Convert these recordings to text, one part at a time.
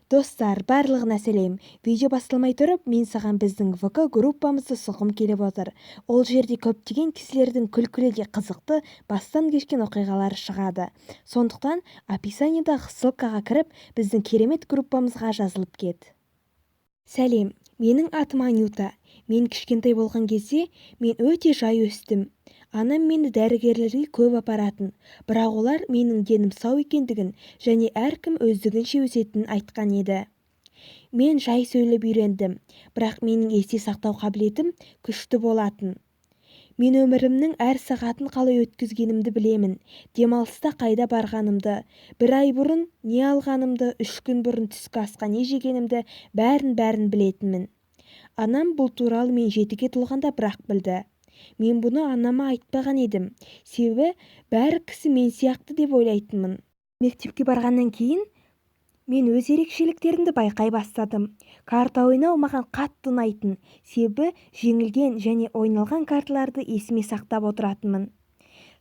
Достар, барлығына сәлем! Видео басталмай тұрып, мен саған біздің ВК группамызды ұсынғым келіп отыр. Ол жерде көптеген кісілердің күлкілі де қызықты бастан кешкен оқиғалары шығады. Сондықтан описаниедағы ссылкаға кіріп, біздің керемет группамызға жазылып кет. Сәлем, менің атым Анюта. Мен кішкентай болған кезде мен өте жай өстім. Анам мені дәрігерлерге көп апаратын, бірақ олар менің денім сау екендігін және әркім өздігінше өсетінін айтқан еді. Мен жай сөйлеп үйрендім, бірақ менің есте сақтау қабілетім күшті болатын. Мен өмірімнің әр сағатын қалай өткізгенімді білемін, демалыста қайда барғанымды, бір ай бұрын не алғанымды, 3 күн бұрын түскі асқа не жегенімді, бәрін-бәрін білетінмін. Анам бұл туралы мен 7-ге толғанда бірақ білді. Мен бұны анама айтпаған едім, себебі бәрі кісі мен сияқты деп ойлайтынмын. Мектепке барғаннан кейін мен өз ерекшеліктерімді байқай бастадым. Карта ойнау маған қатты ұнайтын, себебі жеңілген және ойналған карталарды есіме сақтап отыратынмын.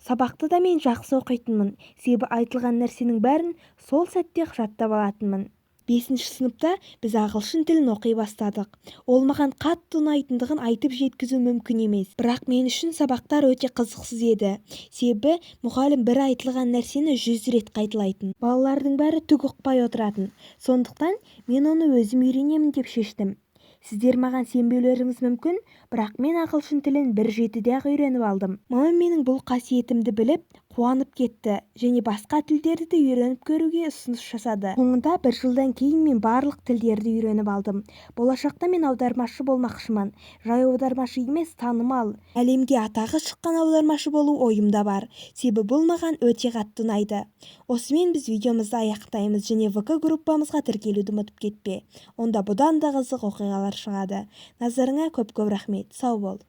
Сабақты да мен жақсы оқитынмын, себебі айтылған нәрсенің бәрін сол сәтте-ақ жаттап алатынмын. Бесінші сыныпта біз ағылшын тілін оқи бастадық. Ол маған қатты ұнайтындығын айтып жеткізу мүмкін емес. Бірақ мен үшін сабақтар өте қызықсыз еді, себебі мұғалім бір айтылған нәрсені 100 рет қайталайтын. Балалардың бәрі түк ұқпай отыратын. Сондықтан мен оны өзім үйренемін деп шештім. Сіздер маған сенбеулеріңіз мүмкін, бірақ мен ағылшын тілін бір жетіде-ақ үйреніп алдым. Мамам менің бұл қасиетімді біліп, қуанып кетті және басқа тілдерді де үйреніп көруге ұсыныс жасады. Соңында бір жылдан кейін мен барлық тілдерді үйреніп алдым. Болашақта мен аудармашы болмақшымын. Жай аудармашы емес, танымал, әлемге атағы шыққан аудармашы болу ойымда бар, себебі бұл маған өте қатты ұнайды. Осымен біз видеомызды аяқтаймыз және ВК группамызға тіркелуді ұмытып кетпе. Онда бұдан да қызық оқиғалар шығады. Назарыңа көп-көп рахмет. Сау бол.